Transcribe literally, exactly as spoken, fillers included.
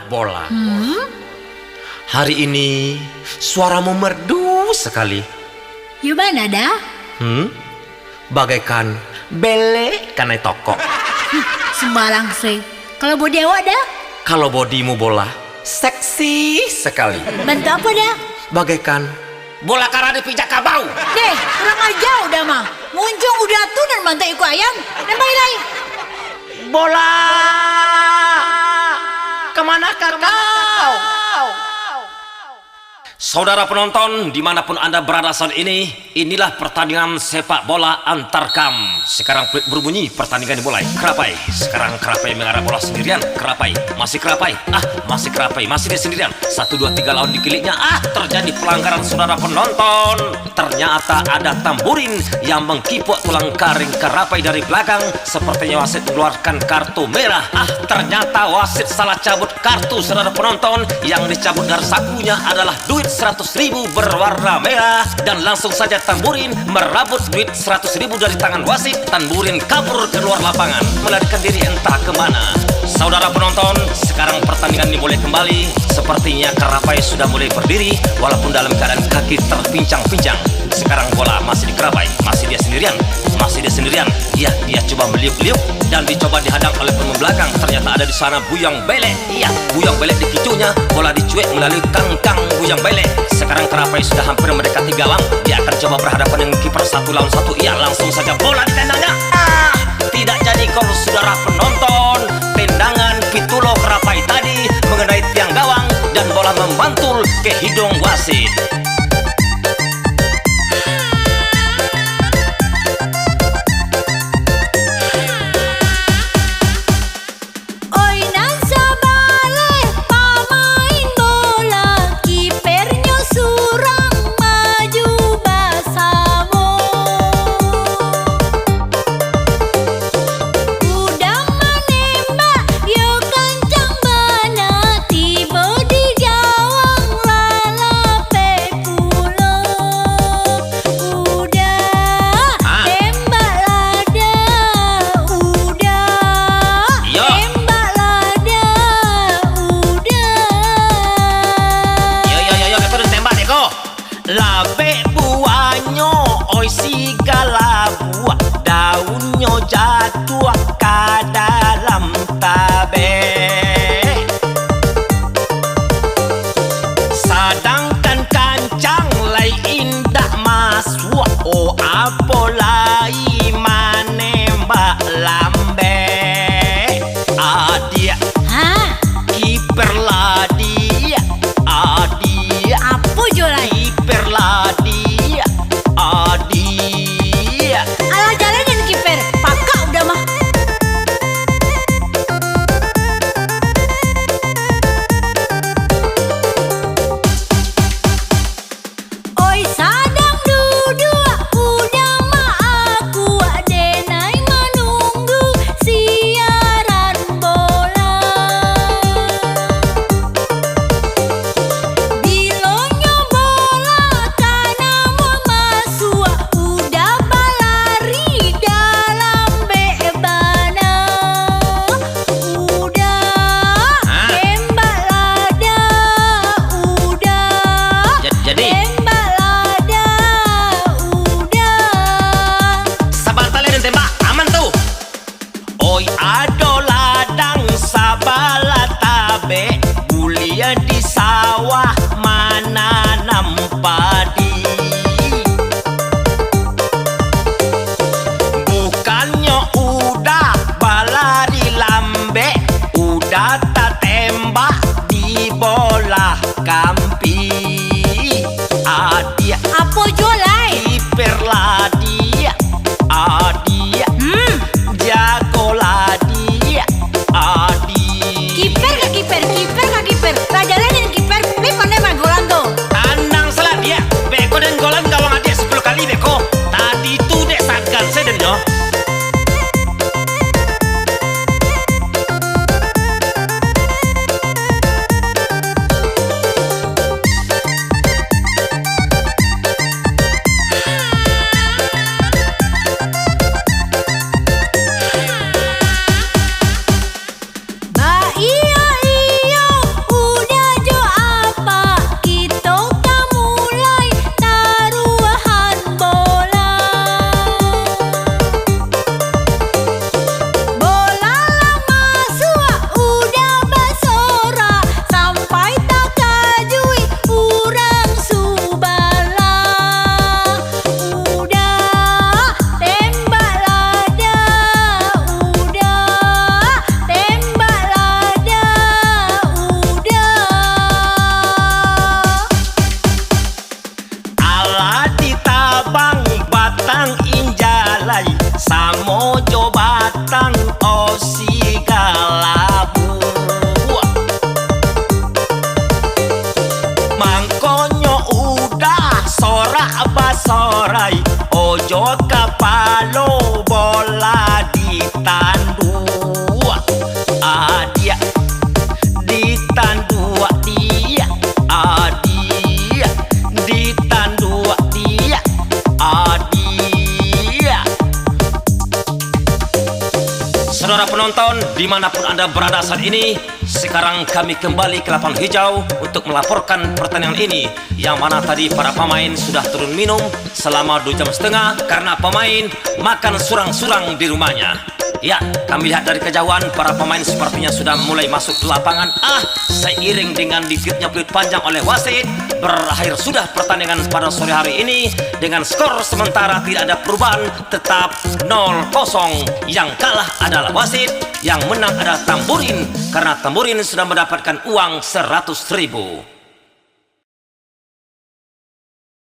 Bola. Hmm? Hari ini suaramu merdu sekali. Yo bana, Da. Hmm? Bagaikan belek kanai tokok. Hmm, sumbarang se. Kalau bodi awak, Da? Kalau bodimu, Bola, seksi sekali. Bantuak apo, Da? Bagaikan bola kara dipijak kabau. Deh, kurang aja Uda mah. Muncuang Uda tu nan bantuak ikua ayam. Nan pai lai. Bola, kamanakah kau? Saudara penonton, dimanapun Anda berada saat ini, inilah pertandingan sepak bola antar kam. Sekarang peluit berbunyi, pertandingan dimulai. Kerapai, sekarang Kerapai mengarah bola sendirian. Kerapai, masih Kerapai. Ah, masih Kerapai, masih dia sendirian. Satu, dua, tiga lawan dikiliknya. Ah, terjadi pelanggaran, saudara penonton. Ternyata ada Tamburin yang mengkipok tulang karing Kerapai dari belakang. Sepertinya wasit mengeluarkan kartu merah. Ah, ternyata wasit salah cabut kartu, saudara penonton. Yang dicabut dari sakunya adalah duit seratus ribu berwarna merah. Dan langsung saja Tamburin merabut duit seratus ribu dari tangan wasit. Tamburin kabur keluar lapangan, melarikan diri entah ke mana. Saudara penonton, sekarang pertandingan dimulai kembali. Sepertinya Kerapai sudah mulai berdiri, walaupun dalam keadaan kaki terpincang-pincang. Sekarang bola masih di Kerapai, masih dia sendirian, masih dia sendirian. Iya, dia coba meliuk-liuk dan dicoba dihadang oleh pemain belakang. Ternyata ada di sana Buyang Belek. Iya, Buyang Belek dikicuhnya, bola dicuek melalui kangkang Buyang Belek. Sekarang Kerapai sudah hampir mendekati gawang. Dia akan coba berhadapan dengan kiper satu lawan satu. Iya, langsung saja bola ditendangnya. Ah, tidak jadi gol, saudara penonton. Tendangan pitulo Kerapai tadi mengenai tiang gawang dan bola membantul ke hidung wasit. Oi, nan sabaleh pamain bola, kipernyo surang maju basamo. Udah manembak, yo kancang bana, tibo di gawang lalapeh pulo. Udah, ah, tembak lah dah, udah. Iyo. Tembak lah dah, udah. Iyo, iyo, iyo, iyo, beko den tembak dek ko. Labek buahnyo, oi, sigala buah, daunnyo jatuah ka dalam tabek. Sadangkan kancang lai indak masuak, oh, apo lai manembak lambek. Adiak, ha? Kiper lah diak, adiak. Apo jo lai? Kiper lah diak, adiak. Alah, jaleh den kiper, pakak Uda mah. Oi, sadang duduak, Uda maakuak, denai manunggu siaran bola. Bilonyo bola ka namo masuak, Uda balari dalam bek bana. Uda, ha? Tembak lah dah, Uda. Ja-, jadi? Tembak lah dah, Uda. Sabanta lai den tembak, aman tu. Oi, ado ladang sabalah tabek, buliah di sawah mananam padi. Bukannyo Uda balari lambek, Uda tatembak di bolah kampi. Adiak. Apo jo lai? Kiper lah diak, adiak. Hmm. Jago lah diak, adiak. Kiper ka kiper, kiper ka kiper. Lah jaleh den kiper, lai pandai main golan tu. Tandang salah diak. Beko den golan gawang adiak sapuluah kali beko. Tadi tu dek sagan se den nyo. Jo kapalo bola ditanduak, adiak, ditanduak diak, adiak, ditanduak diak, adiak. Saudara penonton, dimanapun Anda berada saat ini, sekarang kami kembali ke lapangan hijau untuk melaporkan pertandingan ini, yang mana tadi para pemain sudah turun minum selama dua jam setengah karena pemain makan surang-surang di rumahnya. Ya, kami lihat dari kejauhan, para pemain sepertinya sudah mulai masuk ke lapangan. Ah, seiring dengan ditiupnya peluit panjang oleh wasit, berakhir sudah pertandingan pada sore hari ini dengan skor sementara tidak ada perubahan, tetap nol kosong. Yang kalah adalah wasit, yang menang adalah Tamburin, karena Tamburin sudah mendapatkan uang seratus ribu.